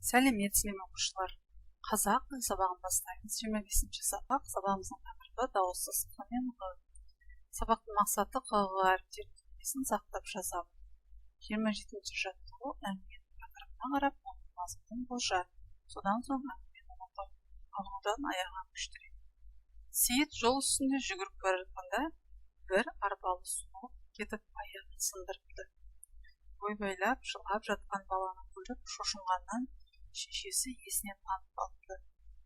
Сәлеметсіздер ме, оқушылар! Қазақ тілі сабағын бастаймыз. 25-ші сабақ. Сабағымыздың тақырыбы: дауыссыз қ мен ғ. Сабақтың мақсаты: қ, ғ әріптерінің тізбесін сақтап жазамын. 27-ші жаттығу. Әңгіменің тақырыбына қарап, оның мазмұнын болжа. Содан соң әңгімені оқы. Аурудан аяған күштірек. Сейіт жол үстінде жүгіріп бара жатқанда бір арбалы соғып кетіп, аяғын сындырыпты. Ойбайлап жылап жатқан баланы көріп шошынғаннан шешесі есінен танып қалыпты.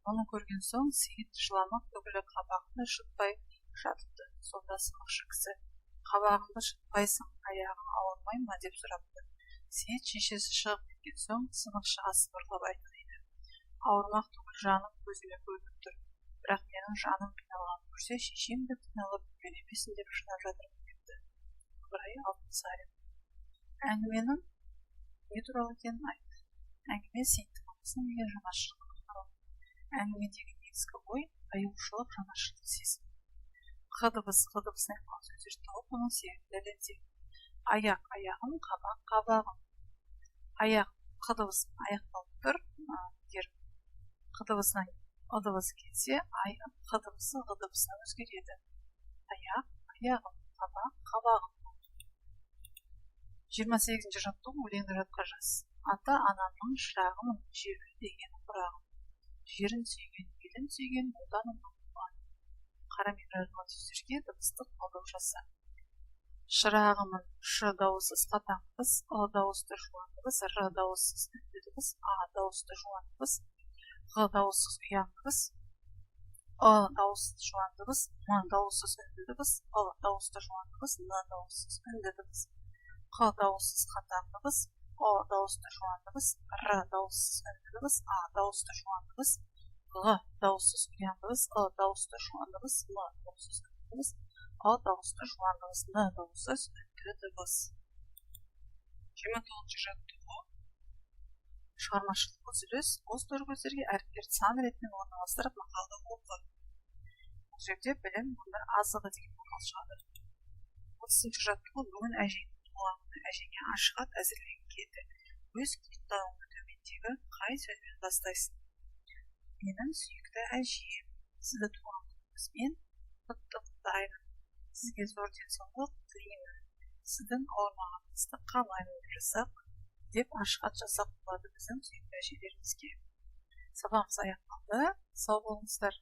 Мұны көрген соң Сейіт жыламақ түгілі, қабағын да шытпай жатыпты. Сонда сынықшы кісі: «Қабағыңды шытпайсың, аяғың ауырмай ма?» – деп сұрапты. Сейіт шешесі шығып кеткен соң сынықшыға сыбырлап айтқан: «Ауырмақ түгіл, жаным көзіме көрініп тұр. Бірақ менің жаным қиналғанын көрсе, шешем де қиналып үпкелемесін деп шыдап жатырмын», – депті. Ыбырай Алтынсарин. Әңгіменің не туралы екенін айт. Әңгіме Сейіттің анасына деген жанашырлығы туралы. Әңгімедегі негізгі ой: аяушылық, жанашырлық сезім. Қ дыбысы, ғ дыбысына айналған сөздерді тауып, оның себебін дәлелде. Аяқ – аяғым, қабақ – қабағым. Аяқ қ дыбысымен аяқталып тұр. Егер қ дыбысынан ы дыбысы келсе, қ дыбысы ғ дыбысына өзгереді. Аяқ – аяғым, қабақ – қабағым. 28-ші жаттығу. Өлеңді жатқа жаз. Ата анамның шырағымын, Жерұй деген құрағым. Жерін сүйген, елін сүйген, Отанымның ұланы. Қарамен жазылған сөздерге дыбыстық талдау жаса. Шырағымын: ш дауыссыз қатаң дыбыс, ы дауысты жуан дыбыс, р дауыссыз үнді дыбыс, а дауысты жуан дыбыс, ғ дауыссыз ұяң дыбыс, ы дауыссыз жуан дыбыс, м дауыссыз үнді дыбыс, ы дауысты жуан дыбыс, н дауыссыз үнді дыбыс. Қ дауыссыз қатаң дыбыс, ұ дауысты жуан дыбыс, р дауыссыз үнді дыбыс, а дауысты жуан дыбыс, ғ дауыссыз ұяң дыбыс, ы дауысты жуан дыбыс, м дауыссыз үнді дыбыс, ы дауысты жуан дыбыс, н дауыссыз үнді дыбыс. 29-жаттығу. Шығармашылық үзіліс. Бос көздерге әріптерді сан ретімен орналастырып, мақалды оқы. Бұл жерде «Білім – өмір азығы» деген мақал шығады. 30-жаттығу. Бүгін әжеңнің туған күні. Әжеңе ашық хат әзірлегің келді. Өз құттықтауыңды төмендегі қай сөзбен бастайсың? Менің сүйікті әжем, сізді туған күніңізбен құттықтаймын. Сізге зор денсаулық тілеймін. Сіздің ауырмағаныңызды қалаймын деп жазсақ, деп ашық хат жазсақ болады біздің сүйікті әжелерімізге. Сабағымыз аяқталды. Сау болыңыздар.